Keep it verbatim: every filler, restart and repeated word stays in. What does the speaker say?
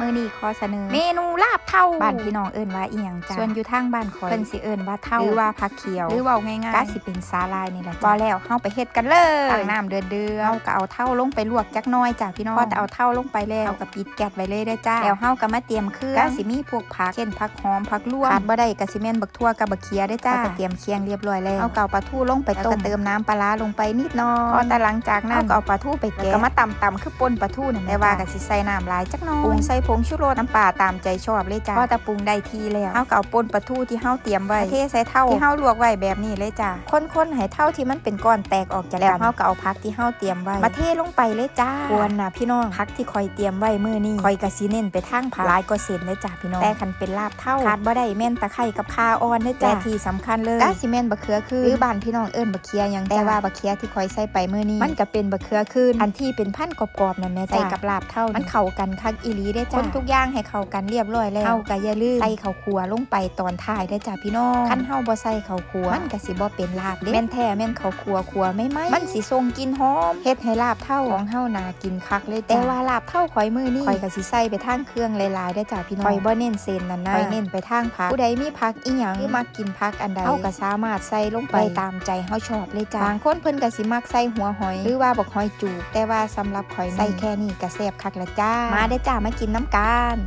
มื้อนี้ขอเสนอเมนูลาบเถ้า บ้านพี่น้องเอิ้นว่าอีหยังจ้า ส่วนอยู่ทางบ้านข้อยเพิ่นสิเอิ้นว่าเถ้า หรือว่าผักเขียว หรือเว้าง่ายๆ ก็สิเป็นสาหร่ายนี่แหละจ้า บ่แล้วเฮาไปเฮ็ดกันเลย ตั้งน้ำเดือดๆ เฮาก็เอาเถ้าลงไปลวกจักหน่อยจ้าพี่น้อง พอแต่เอาเถ้าลงไปแล้ว เฮาก็ปิดแก๊สไว้เลยเด้อจ้า แล้วเฮาก็มาเตรียมเครื่อง ก็สิมีพวกผัก เช่นผักหอม ผักรวม ขาดบ่ได้ก็สิแม่นบัก ถั่วกับบักเขียเด้อจ้า เฮาก็เตรียมเคียงเรียบร้อยแล้ว เฮาก็เอาปลาทูลงไปต้ม แล้วก็เติมน้ำปลาร้าลงไปนิดหน่อย พอแต่หลังจากนั้น เฮาก็เอาปลาทูไปแกะ แล้วก็มาตำๆ คือป่นปลาทูนั่นแหละ แต่ว่าก็สิใส่น้ำหลายจักหน่อย ปรุงใส่ผงชูรส น้ำปลาตามใจชอบเลยจ้า พอแต่ปรุงได้ที่แล้ว เฮาก็เอาป่นปลาทูที่เฮาเตรียมไว้ มาเทใส่เถ้าที่เฮาลวกไว้แบบนี้เลยจ้า คนๆ ให้เถ้าที่มันเป็นก้อนแตกออกจากกัน แล้วเฮาก็เอาผักที่เฮาเตรียมไว้ มาเทลงไปเลยจ้า ควรนะพี่น้อง ผักที่ข้อยเตรียมไว้มื้อนี้ ข้อยก็สิเน้นไปทางผัก หลายกว่าเส้นเลยจ้าพี่น้อง แต่คันเป็นลาบ เถ้า ขาดบ่ได้แม่นตะไคร้กับข่าอ่อนเด้อจ้า และที่สำคัญเลย ก็สิแม่นบักเขือคืน หรือบ้านพี่น้องเอิ้นบักเขียหยังจ้า แต่ว่าบักเขียที่ข้อยใส่ไปมื้อนี้ มันก็เป็นบักเขือคืน อันที่เป็นพันกรอบๆ นั่นแหมจ้า ใส่กับลาบเถ้านี่ มันเข้ากันคักอีหลีเด้อจ้า คนทุกอย่างให้เข้ากันเรียบร้อยแล้ว เฮาก็อย่าลืมใส่ข้าวคั่วลงไปตอนท้ายเด้อจ้าพี่น้อง คันเฮาบ่ใส่ข้าวคั่ว มันก็สิบ่เป็นลาบเด้ แม่นแท้แม่นข้าวคั่วคั่วใหม่ๆ มันสิส่งกลิ่นหอม เฮ็ดให้ลาบเถ้าของเฮาน่ากินคักเลยจ้า แต่ว่าลาบเถ้าข้อยมื้อนี้ ข้อยก็สิใส่ไปทางเครื่องหลายๆ เด้อจ้าพี่น้อง ข้อยบ่เน้นเส้นนั่นนะ ข้อยเน้นไปทางผัก ผู้ใดมีผักอีหยัง หรือมักกินผักอันใด เฮาก็สามารถใส่ลงไปได้ตามใจเฮาชอบเลยจ้า บางคนเพิ่นก็สิมักใส่หัวหอย หรือว่าบักหอยจูบ แต่ว่าสำหรับข้อยนี่ ใส่แค่นี้ก็แซ่บคักละจ้า มาเด้อจ้า มากินนำกัน